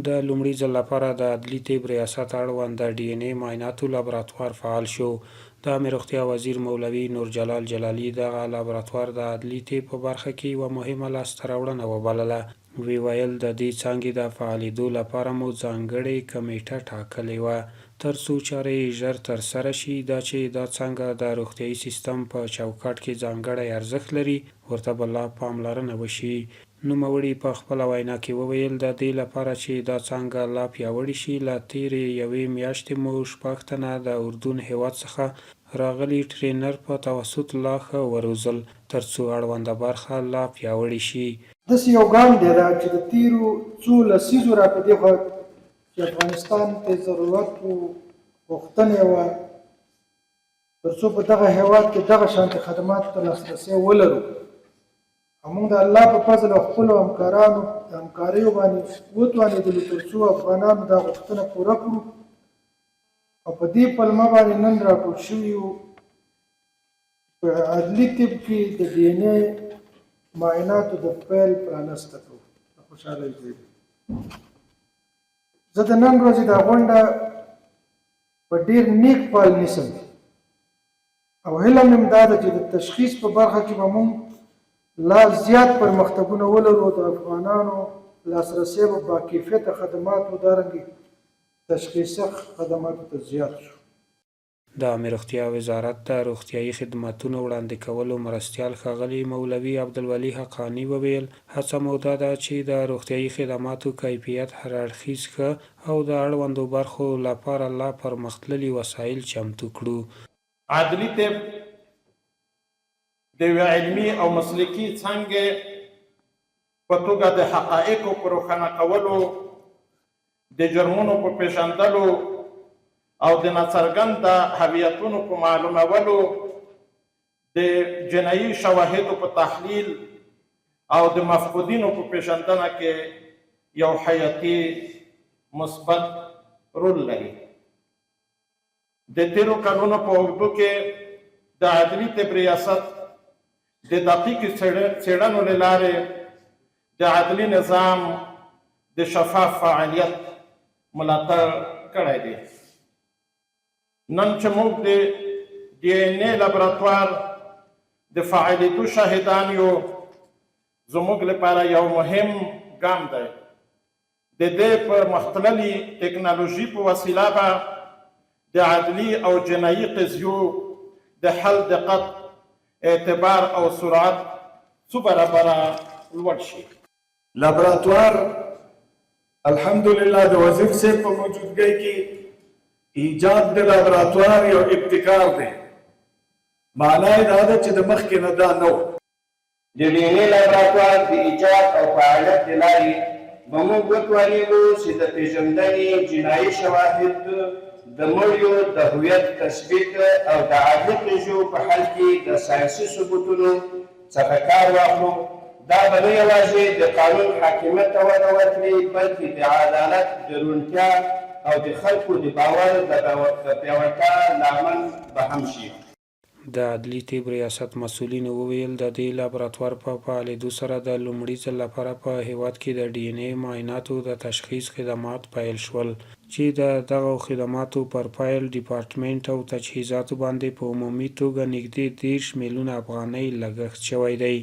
د لومړي ځل لپاره د عدلي طب ریاست اړوند د ډي این اې معایناتو لابراتوار فعال شو. د عامې روغتیا وزیر مولوي نورجلال جلالي دغه لابراتوار د عدلي طب په برخه کې یوه مهمه لاسته راوړنه وبلله، ویې ویل، د دې څانګې د فعالېدو لپاره مو ځانګړې کمېټه ټاکلې وه، تر څو چارې یې ژر ترسره شي، دا چې دا څانګه د روغتیايي سیستم په چوکاټ کې ځانګړی ارزښت لري، ورته به لا پاملرنه وشي. نوموړي په خپله وینا کې وویل، د دې لپاره چې دا څانګه لا پیاوړې شي، له تېرې یوې میاشتې مو شپږ تنه د اردون هېواد څخه راغلي ټرینر په توسط لا ښه وروزل، تر څو اړونده برخه لا پیاوړې شي. داسې یو ګام دی دا چې د تېرو څو لسیزو را په دېخوا چې افغانستان ته ضرورت و، غوښتنه یې وه، تر څو په دغه هېواد کې دغه شانتې خدماتو ته لاسرسی ولرو او موږ د الله په فضل او خپلو همکارانو د همکاریو باندې وتوانېدلو تر څو افغانانو دا غوښتنه پوره کړو او په دې پلمه باندې نن راټول شوي یو په عدلي طب کې د ډي ان اې معایناتو د پیل پرانسته کوو. د خوشحالۍ ځای دی. زه د نن ورځې دا غونډه په ډیر نیک فال نیسم او هیله مې هم دا ده چې د تشخیص په برخه کې به موږ لا زیات پرمختګونه ولرو، د افغانانو لاسرسی به باکیفیته خدماتو دارنګې تشخیصي خدماتو ته زیات شو. د عامې روغتیا وزارت د روغتیايي خدمتونو وړاندې کولو مرستیال ښاغلي مولوي عبدالولي حقاني وویل، هڅه مو دا ده چې د روغتیايي خدماتو کیفیت هر اړخیز ښه او د اړوندو برخو لپاره لا پرمختللي وسایل چمتو کړو. عدلي طب د یوې علمي او مسلکي څانګې په توګه د حقایقو په روښانه کولو، د جرمونو په پېژندلو او د ناڅرګنده هویتونو په معلومولو، د جنایي شواهدو په تحلیل او د مفقودینو په پېژندنه کې یو حیاتي مثبت رول لري. د تېرو کلونو په اوږدو کې د عدلي طب ریاست د دقیقې څېړنو له لارې د عدلي نظام د شفاف فعالیت ملاتړ کړی دی. نن چې موږ د ډي این اې لابراتوار د فعالېدو شاهدان یو، زموږ لپاره یو مهم ګام دی. د دې پرمختللي ټکنالوژي په وسیله به د عدلي او جنايي قضیو د حل دقت، اعتبار او سرعت څو برابره لوړ شي. لابراتوار الحمدلله د وزیر صاحب په موجودګۍ کې ایجاد د لابراتوار یو ابتکار دی، معنا یې دا ده چې د مخکې نه دا نه و. د ډي این اې لابراتوار د ایجاد او فعالیت د لارې به موږ وتوانیږو چې د پېژندنې، جنايي شواهد، د مړیو د هویت تثبیت او د عدلي قضیو په حل کې د ساینسي ثبوتونو څخه کار واخلو. دا به نه یوازې د قانون حاکمیت ته وده ورکړي، بلکې د عدالت د روڼتیا او د خلکو د باور د پیاوړتیا لامل به هم شي. د عدلي طب ریاست مسؤلینو وویل، د دې لابراتوار په فعالېدو سره د لومړي ځل لپاره په هېواد کې د ډي این اې معایناتو د تشخیص خدمات پیل شول، چې د دغو خدماتو پر پیل، ډیپارټمنټ او تجهیزاتو باندې په عمومي توګه نږدې 30 میلیونه افغانۍ لګښت شوی دی.